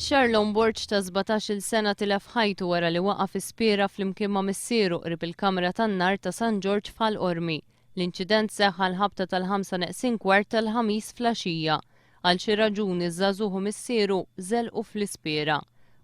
Charlon Borg ta' 17-il sena tilef ħajtu wara li waqa' fi spiera flimkien ma' missieru qrib il-kamra tan-nar ta' San Ġorġ f'Ħal Qormi. L-inċident seħħ għall-ħabta tal-ħamsa neqsin kwart tal-Ħamis flaxija. Għal xi raġuni ż-żagħżugħ u missieru żelqu fl-ispiera.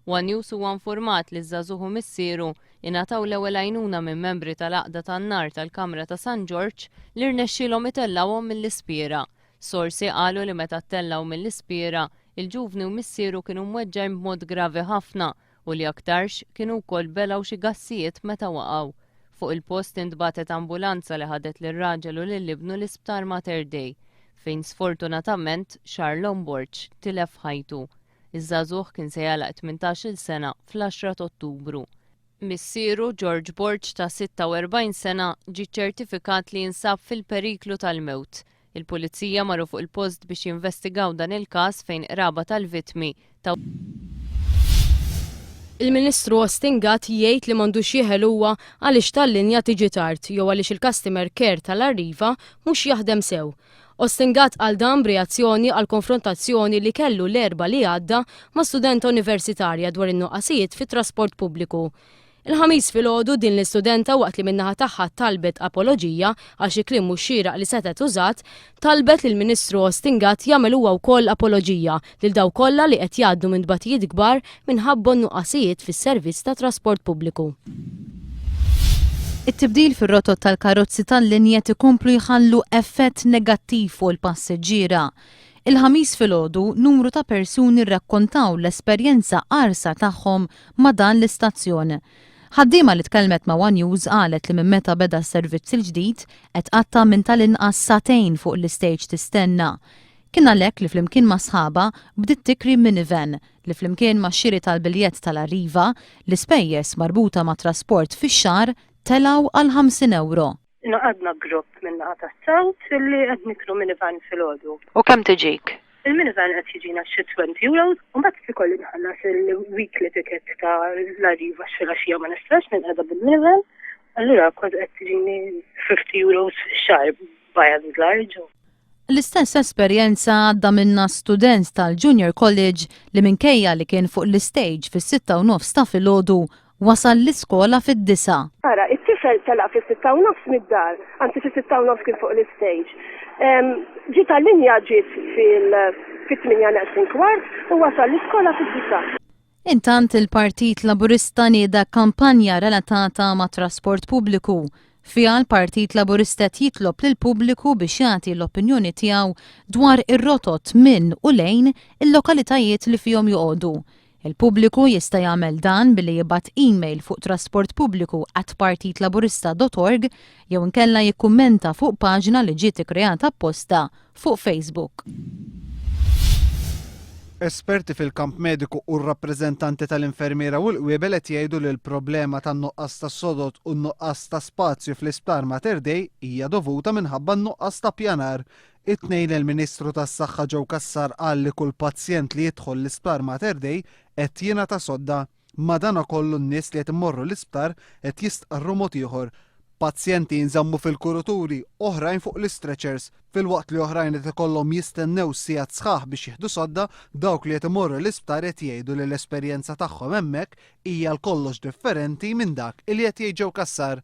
One News huwa infurmat li ż-żagħżugħ u missieru ingħataw l-ewwel għajnuna minn membri tal-Għaqda tan-Nar tal-Kamra ta' San Ġorġ li rnexxielhom itellgħuhom mill-ispiera. Sorsi qalu li meta ttellgħu mill-ispiera, il-ġuvni u missieru kienu mweġġgħin b'mod gravi ħafna u li aktarx kienu wkoll belgħu xi gassijiet meta waqgħu. Fuq il-post intbagħtet ambulanza li ħadet lir-raġel u lil ibnu l-Isptar Mater Dei, fejn sfortunatament Charlon Borg tilef ħajtu. Iż-żagħżugħ kien se jagħlaq 18-il sena fl-10 t'Ottubru. Missieru, George Borg ta' 46 sena, ġie ċċertifikat li jinsab fil-periklu tal-mewt. Il-Pulizija marru fuq il-post biex jinvestigaw dan il-każ fejn qraba tal-vittmi taw Il-Ministru Austin Gatt jgħid li m'għandux jeħel huwa għaliex tal-linja tiġi tard jew għaliex il-customer care tal-Arriva mhux jaħdem sew. Austin Gatt qal dan b'reazzjoni għall-konfrontazzjoni li kellu l-Erbgħa li għadda ma' studenta universitarja dwar in-nuqqasijiet fit-trasport pubbliku. Il-Ħamis filgħodu din l-istudenta waqt li min-naħa tagħha talbet apoloġija għal xi kliem mhux xieraq li setgħet użat, talbet lill-Ministru Austin Gatt jagħmel huwa wkoll apoloġija lil dawk kollha li qed jgħaddu minn tbatijiet kbar minħabba n-nuqqasijiet fis-servizz tat-trasport pubbliku. It-tibdil fir-rotot tal-karozzi tal-linja qed ikomplu jħallu effett negattiv fuq il-passiġġiera. Il-Ħamis filgħodu, numru ta' persuni rrakkontaw l-esperjenza qarsa tagħhom ma' dan l-istazzjon. Ħaddiema li tkellmet ma' one News qalet li minn meta beda s-servizz il-ġdid qed tqatta' minn tal-inqas sagħtejn fuq l-istage tistenna. Kien għalhekk li flimkien ma' sħabha bdiet tikri minivan li flimkien max-xiri tal-biljett tal-Arriva, l-ispejjeż marbuta mat-trasport fix-xahar telgħu għal 50 ewro. Ingħaqadna grupp min-naħa tas-South li qed nikru minivan filgħodu. U kemm tiġik? Il-minivan qed jiġina xi 20 euros, u mbagħad ikolli nħallas il-weekly ticket ta' l-Arriva għax filgħaxija ma nistax ninqeda bil-minivan, allura kważi qed tiġini 50 euros fix-xahar by and large. L-istess esperjenza għadda minnha student tal-Junior College li minkejja li kien fuq l-istage fis-sitta u nofs ta' filgħodu, wasal l-iskola fid-disgħa. Ara, it-tifel telaq fis-sitta u nofs mid-dar, anzi fis-sitta u nofs kien fuq l-istage. Ġie tal-linja ġiet fil-fit-tmienja neqsin kwart u wasal l-iskola fid-disgħa. Intant il-Partit Laburista nieda kampanja relatata mat-trasport pubbliku. Fiha l-Partit Laburista qed jitlob lill-pubbliku biex jagħti l-opinjoni tiegħu dwar ir-rotot minn u lejn il-lokalitajiet li fihom joqogħdu. Il-pubbliku jista' jagħmel dan billi jibgħat email fuq trasportpubbliku at partitlaburista dot org jew inkella jikkummenta fuq paġna li ġiet ikkreata apposta fuq Facebook. Esperti fil-kamp mediku u r-rappreżentanti tal-infermiera u l-qwiebel qed jgħidu li l-problema tan-nuqqas ta' sodod u n-nuqqas ta' spazju fl-Isptar Mater Dei hija dovuta minħabba n-nuqqas ta' ppjanar. It-Tnejn il-Ministru tas-Saħħa Joe Cassar qal li kull pazjent li jidħol l-Isptar Mater Dei qed jingħata sodda. Madanakollu n-nies li qed imorru l-isptar qed jistqarru mod ieħor. Pazjenti jinżammu fil-kuruturi, oħrajn fuq l-istretchers, filwaqt li oħrajn qed ikollhom jistennew sigħat sħaħ biex jieħdu sodda, dawk li qed imorru l-isptar qed jgħidu li l-esperjenza tagħhom hemmhekk hija għal kollox differenti minn dak li qed jgħid Joe Cassar.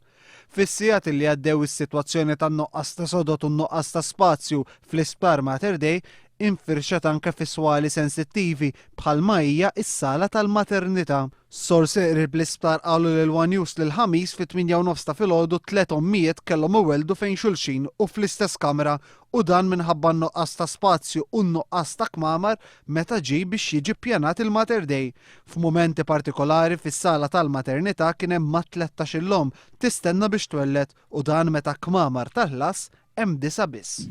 Fis-sigħat li għaddew is-sitwazzjoni tan-nuqqas ta' sodod u n-nuqqas ta' spazju fl-Isptar Mater Dei infirxet anke fi swali sensittivi bħalma hija s-sala tal-maternità. Sorsi qrib l-isptar qalu lil one News li l-Ħamis fit-tmienja u nofs ta' filgħodu tliet ommijiet kellhom iwelldu fejn xulxin u fl-istess kamra u dan minħabba n-nuqqas ta' spazju u n-nuqqas ta' kmamar meta ġie biex jiġi ppjanat il-Mater Dei. F'mumenti partikolari fis-sala tal-maternità kien hemm mat-tlettax-il omm tistenna biex twelled u dan meta kmamar tal-ħlas hemm disgħa biss.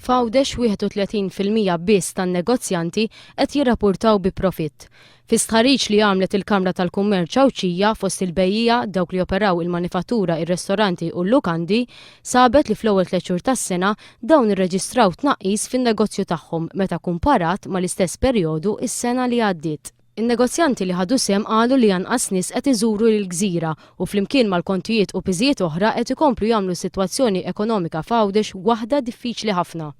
F'Għawdex 31% biss tan-negozjanti qed jirrapurtaw bi profitt. Fi stħarriġ li għamlet il-Kamra tal-Kummerċ Għawdxija fost il-bejjiegħa, dawk li joperaw il-manifattura, ir-restoranti u l-lukandi, sabet li fl-ewwel tlett xhur tas-sena dawn irreġistraw tnaqqis fin-negozju tagħhom meta kumparat mal-istess perjodu s-sena li għaddiet. In-negozjanti li ħadu sehem qalu li anqas nies qed iżuru lill-gżira u flimkien mal-kontijiet u piżijiet oħra qed ikomplu jagħmlu s-sitwazzjoni ekonomika f'Għawdex waħda diffiċli ħafna.